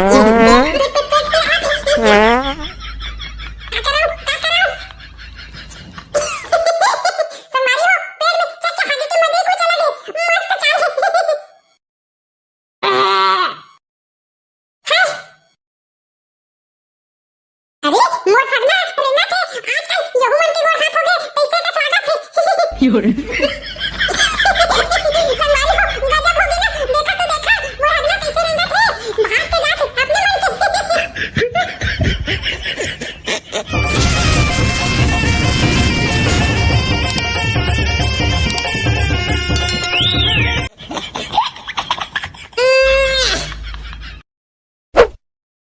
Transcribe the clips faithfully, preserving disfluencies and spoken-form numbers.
का कराऊं, का कराऊं? संगवारी हो, पेट में चक्के हागे के मजा ही कुछ अलग हे। मस्त चाल हे। अरे, मोर हगना रेंगत हे, आजकल यहू मन के गोड़ हाथ होगे, तइसे कस लागत हे। संगवारी हो, गजब होगे ना, देखा तो देखा, मोर हगना कइसे रेंगत हे, भाग के जात हे, अपने मन के।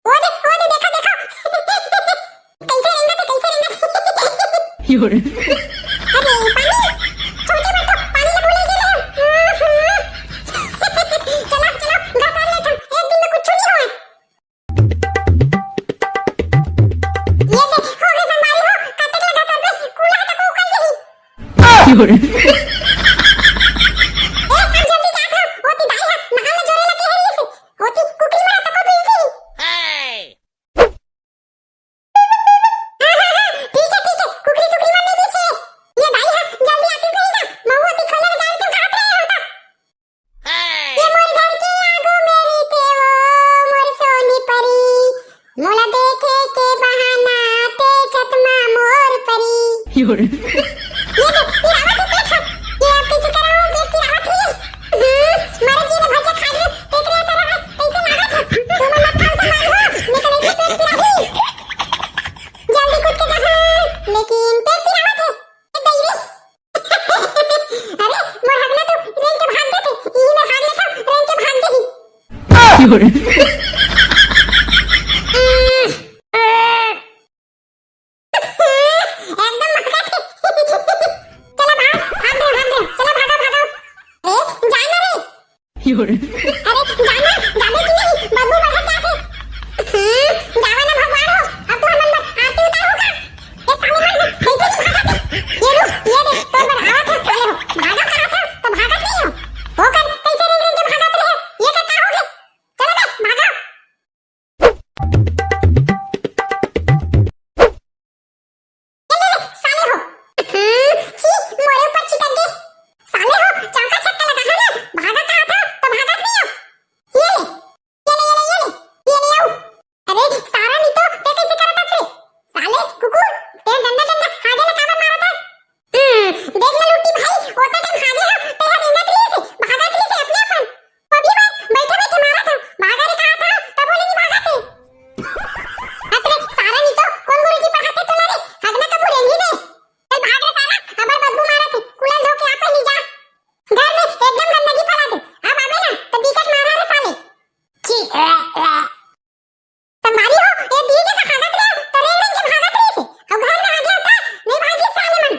ओ दे, ओ दे, देखा, देखा। कइसे रेंगत हे, कइसे रेंगत हे। अरे, पानी, छोटे बड़ तो पानी ले भूले गेले हम। चलो, चलो, घसर लेथन, एक दिन में कुछ नहीं होय। ये दे, हो गे संगवारी हो, कतेक ले घसरबे, कूल्हा तक उकल जाही। ए, अब जल्दी जात हव, ओती दाई ह नहान ल जोरे लगे हे रहिस। ओती कुकरी मारा तको पीस दी। हाँ, हाँ, हाँ, ठीक हे, ठीक हे, कुकरी सुकरी मन नहीं पीछे। ये दाई ह जल्दी आतिस नहीं ना, महू ओती खोले ल जाए तो कहत रहे होता। ये मोर घर के आगू मेरी ते वो मोर सोनी परी, मोला देखे के बहाना ते छत मा मोर परी। ये तो पिरावत हे पेट ह। ये अब कइसे कराऊं, पेट पिरावत हे। हम्म, मरे जी ने भजिया खा ले, पेट रे ऐसा रहा, कइसे लागत हे? तुमन मत खाओ संगवारी हो, नहीं तो ऐसे पेट पिराही। जल्दी कूद के जाहूं, लेकिन पेट पिरावत हे। ए दई रे। अरे, मोर हगना तो रेंग के भाग जाथे, इही में भाग लेथव, रेंग के भाग जाही। एकदम भागत हे। चला भाग, भाग रे, भाग रे, चला भागा, भागा। ए, जा ना रे। अरे, जाना, जाबे कि नहीं? बदबू बढ़त जात हे। हाँ, जावा ना भगवान हो, अब तो हमन बर आरती उतारहू का? ए साले मन हो, कइसे नहीं भागत हे? ये रुक, ये देख, तोर बर आवत हे साले हो। भागो कहात हो, तो भागत नहीं हो। ओकर कइसे रेंग रेंग के भागत रहे? ये का, का हो गे? चलो बे, भागो। ए, ए, ए, साले हो। हाँ, छी, मोरे ऊपर छिटक गे। साले हो, चौका छक्का लगा है ना, भागा कहात हो, तो भागत नहीं हो। ये ले, ये ले, ये ले, ये ले, ये ले आओ। अरे, सारा नहीं तो, ते कैसे करत हस रे? साले, कुकुर, ते डंडा, डंडा, हागे ले काबर मारत हस? हम्म, देख ना लुट्टी भाई, ओता टाइम हागे हा, ते हा रेंगत रहिस हे, भागत रहिस हे अपने अपन। अभी बार बैठे बैठे मारत हा, भागा रे कहात हा, तभो ले नहीं भागत हे। अतरे सारा नहीं तो, कौन गुरुजी पढ़ाथे तोला रे, हगना कभू रेंगी दे। चल भाग रे साला, अबर बदबू मारत हे, कुला ल धो के आ पहिली जा। घर में एकदम गंदगी फैला दे, अब आबे ना, तो बिकट मारा रे साले। छी, ए, ए। संगवारी हो, ये दीदी का हालत रे, तो रेंग रेंग के भागत रहिस हे। अब घर में आ गया था, नहीं भागी साले मन।